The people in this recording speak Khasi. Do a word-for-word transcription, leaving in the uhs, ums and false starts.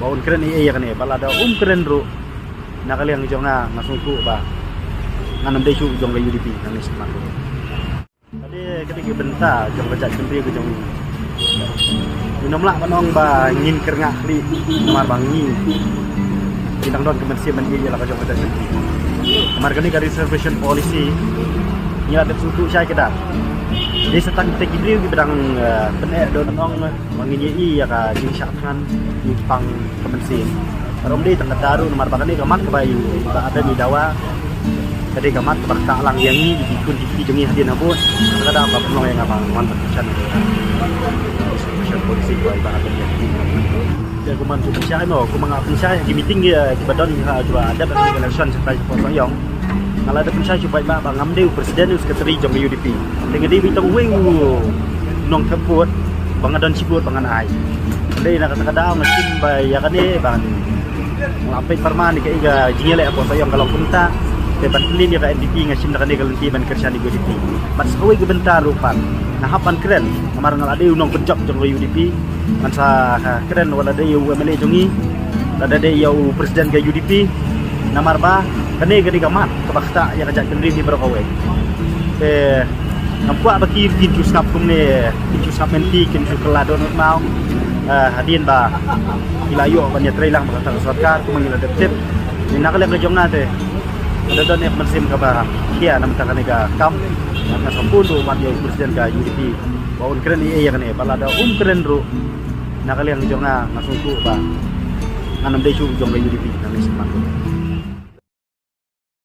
Ba un kren ei ei ïa kane, ba lada um kren ruh na ka liang jong nga, nga sngewthuh ba ngan ym dei shuh jong ka U D P nangne shakhmat. Ka dei, ka dei ka bynta jong ka jaitbynriew ka jong ngi. Ngim lah ban ong ba ngin kyrngah khlieh namar ba ngi, ngi dang don ka mynsiem ban ïeit ïa la ka jong ka jaitbynriew. Namar kane ka reservation policy ngi la dep sngewthuh shai kdar. Dei sa tang kita ki briew kiba dang, eh, pyneh don ban ong, eh, ba ngin ïohi ïa ka jingshah thngan nyngkong ka mynsiem. Ym dei tang kata ruh, namar ba kane ka mat kaba i Bah Ardent i dawa, ka dei ka mat kaba ktah lang ïa ngi, ïa ki khun ki kti jong ngi hadien habud. Ka dei kaba pynlong ïa nga ba wan ban pynshai ïa ka reservation policy kaba i Bah Ardent ïa ngi. Ïa, kumba nga pynshai, no, kumba nga pynshai ha ki meeting, ïa, kiba don, ha, kiba dep ha ki election shatai shapoh Sohiong. Nga la dep pynshai sha u paidbah ba ngam dei u president u secretary jong ka U D P. Te nga dei ba tang uwei u nongthep vote ba nga don shi vote ba ngan ai. Te na kata ka daw nga shim ba ïa kane ba nga la peit pyrman ïa ka, ïa ka jingïaleh hapoh Sohiong ka long kumta. Te ban pynlong ïa ka N P P nga shim da kane ka lynti ban kyrshan ïa ka U D P. Bad sa kawei ka bynta ruh pat nga hap ban kren namar nga la dei u nongpynjop jong ka U D P. Ngan sa, ha, kren wat la dei ïa u M L A jong ngi, lada dei ïa u president ka U D P. Namar ba kane ka dei ka mat kaba ktah ïa ka jaitbynriew ngi baroh kawei. Te ngam kwah ba ki, kin shu sngap kumne, kin shu sngap mynta, kin shu kylla dohnud maw. Eh, hadien ba ki la ïoh ban ïatreilang bad kata ka sorkar kumba ngi la dep tip. Te na ka liang ka jong nga te, nga don ïa ka mynsiem kaba khia namar kane ka kam. Nga sngewbha ban ïa u president ka U D P ba un kren ei ei ïa kane, ba lada um kren ruh na ka liang jong nga, nga sngewthuh ba ngan ym dei shuh jong ka U D P nangne shakhmat.